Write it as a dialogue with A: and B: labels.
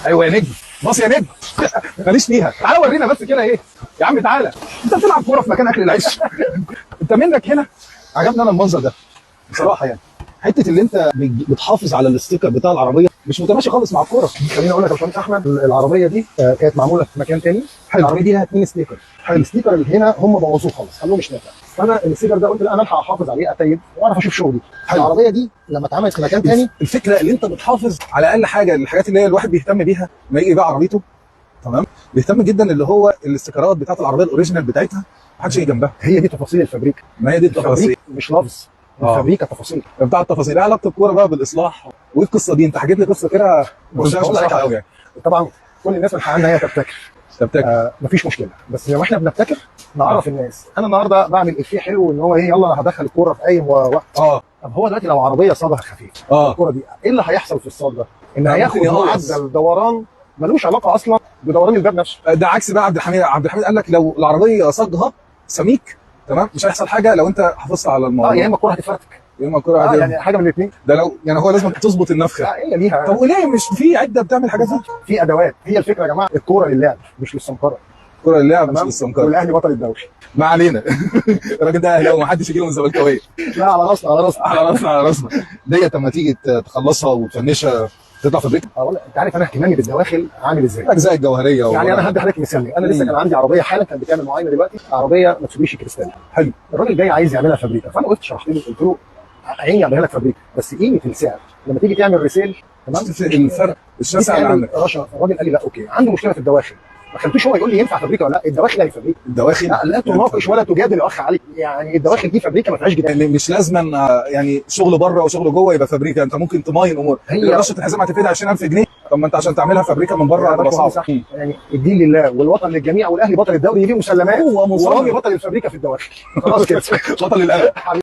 A: ايوه يا نجم، باص يا نجم. ماليش فيها، تعالى ورينا بس كده ايه يا عم. تعالى، انت بتلعب كورة في مكان اكل العيش. انت منك هنا عجبني انا المنظر ده بصراحة، يعني حتة اللي انت بتحافظ على ال sticker بتاع العربية مش متماشي خالص مع الكوره.
B: خليني اقول لك يا باشمهندس احمد، العربية دي كانت معمولة في مكان تاني.
A: حلو.
B: العربية دي لها 2 sticker.
A: حلو.
B: ال sticker اللي هنا هم بوظوه خالص، خلوه مش نافع. فانا ال sticker ده قلت لا، انا الحق احافظ عليه، اتيب واعرف اشوف شغلي.
A: حلو.
B: العربية دي لما اتعملت في مكان تاني،
A: الفكرة اللي انت بتحافظ على اقل حاجه، الحاجات اللي هي الواحد بيهتم بيها لما يجي يبيع عربيته، تمام، بيهتم جدا اللي هو الاستيكرات بتاعت العربية ال original بتاعتها، محدش يجي جنبها.
B: هي دي تفاصيل الفابريكا.
A: ما هي دي التفاصيل.
B: الفابريك مش لفظ، الفابريكا تفاصيل.
A: بتاع التفاصيل. ايه علاقة الكورة بقى بالاصلاح وايه القصة دي؟ انت حكيت لي قصة كده
B: بص،
A: مش
B: هقول لك
A: بصراحة
B: حاجة.
A: قوي يعني.
B: طبعا كل الناس من حقها ان هي تبتكر.
A: تبتكر.
B: مفيش مشكله، بس لو احنا بنبتكر نعرف الناس. انا النهارده بعمل افيه حلو ان هو ايه، يلا انا هدخل الكورة في اي وقت. طب هو دلوقتي لو عربية صاجها خفيف، الكورة دي ايه اللي هيحصل في الصاج ده؟ ان
A: ممكن
B: هياخد
A: يقص.
B: معدل دوران ملوش علاقة اصلا بدوران الباب نفسه.
A: ده عكس بقى عبد الحميد. عبد الحميد قال لك لو العربية صاجها سميك، تمام، مش هيحصل حاجة لو انت حافظت على الموضوع.
B: يا اما الكورة هتتفرتك.
A: يا اما الكورة
B: يعني حاجة من الاثنين.
A: ده لو يعني هو لازم تظبط النفخة.
B: هي ليها.
A: طب وليه مش في عده بتعمل حاجات دي؟
B: في ادوات. هي الفكرة يا جماعه، الكورة للعب مش للسمكره.
A: الكورة للعب مش
B: تمام؟
A: للسمكره.
B: والاهلي بطل الدوري.
A: ما علينا. الراجل ده اهلاوي، ما حدش يجي له من الزملكاويه.
B: لا، على راسنا، على راسنا.
A: على راسنا، على راسنا. ديت لما تيجي تخلصها وتفنشها تطلع فابريكا.
B: والله انت عارف انا اهتمامي بالدواخل عامل ازاي.
A: الاجزاء الجوهرية
B: يعني انا هدي حضرتك مثال. انا لسه كان عندي عربية حالا كانت بتعمل معاينة دلوقتي، عربية متسوبيشي كريستال.
A: حلو.
B: الراجل جاي عايز يعملها فابريكا، فانا وقفت شرحت له، قلت له عيني اعملها لك فابريكا، بس قيمة السعر لما تيجي تعمل resale، تمام،
A: الفرق الشاسع اللي عندك.
B: رشا. الراجل قال لي لا okay، عنده مشكلة في الدواخل. ما خلتوش هو يقول لي ينفع فابريكا ولا لا، الدواخل هي فابريكا.
A: الدواخل
B: لا، لا تناقش ولا تجادل يا اخ علي، يعني الدواخل دي فابريكا ما فيهاش جدال.
A: يعني مش لازما يعني شغل بره وشغل جوه يبقى فابريكا، انت ممكن تماين امور.
B: هي
A: رشه الحزام هتفيدها 20000 جنيه، طب ما انت عشان تعملها فابريكا من بره هتبقى صعب.
B: يعني الدين لله والوطن للجميع والاهلي بطل الدوري، دي مسلمات.
A: هو مصمم.
B: ورامي بطل الفابريكا في الدواخل، خلاص كده.
A: بطل القلق.
B: حبيبي.